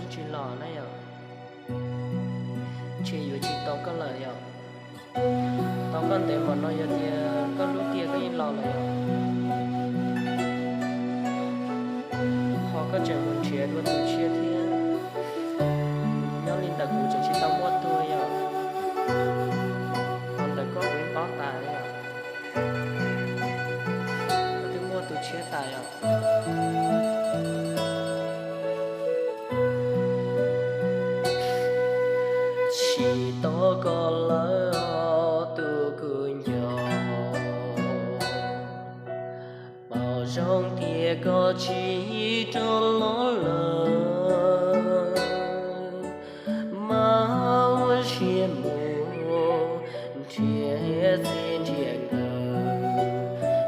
tsis los na yom, ntshe yuav tsis tau koj lawm yom. Tau koj ntev npaum no yog tias koj hlub tiag koj yeej los lawm yom. Ho koj tseem mus nrhiav dua tus tshiab thiab, nyob li ntawd kuv tseem tsis tau muaj tus yom. Ho ntawm koj kuv yeej paub tas li os, koj twb muaj tus tshiab tas yom. Tsis tos koj lawm tus kws nco, pom zoo tias koj tsis rov los lawm. Mas ua siab mus nrhiav txij nrhiav nkawm,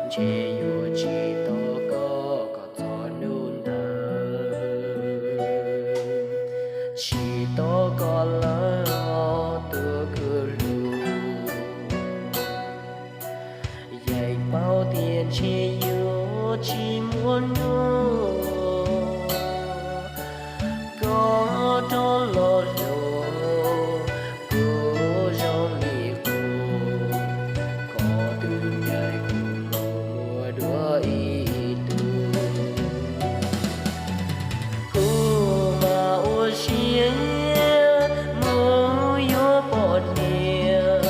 ntshe yuav tsis tos koj kom txog hnub ntawd. Tsis tos koj lawm tus kws hlub, yeej paub tias ntshe yuav tsis muaj hnub koj rov los hlub kuv zoo li qub, koj twb ncaim kuv los ua dua ib tug. Kuv mas ua siab mus yuav poj niam,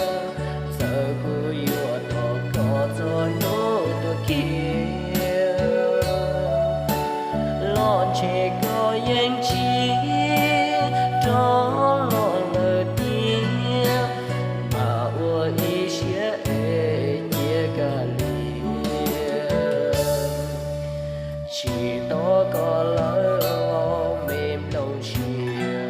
txawm kuv yuav tos koj txog hnub tuag kiag, los ntshe koj yeej tsis rov los lawm tiag, mas ua ib siab es cia kag li. Tsis tos koj lawm me nplooj sia,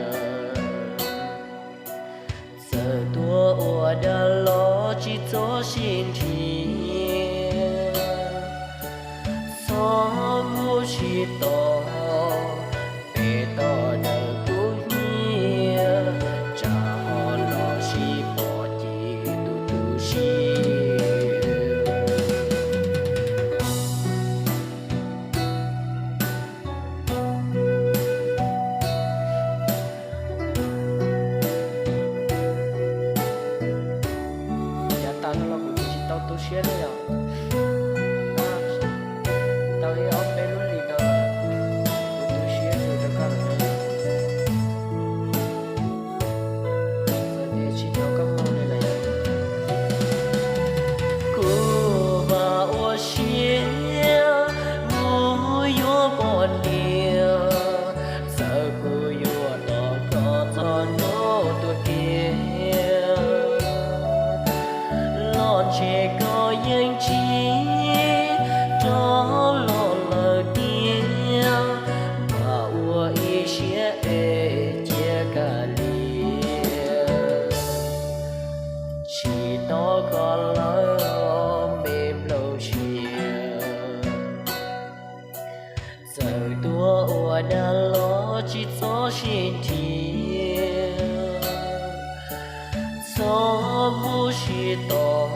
txawm tuag ua dab los tsis txhob sib nrhiav, txhob mus sib tos pem toj dawm kub hnyiab, tsam ho los sib pom ces tu tu siab. Yav tas no los kuv tsis tau tu siab li yom. Tau ib ob peb lub hlis no kuv tu siab zus rau koj lawm na. Txawm tias tsis tau koj moo li lawm, kuv mas ua siab mus yuav poj niam, txawm kuv yuav tos koj txog hnub tuag kiag, los ntshe koj yeej tsis rov los lawm tiag, mas ua ib siab es cia kag li. Tsis tos koj lawm me nplooj sia, txawm tuag ua dab los tsis txhob sib nrhiav, txhob mus sib tos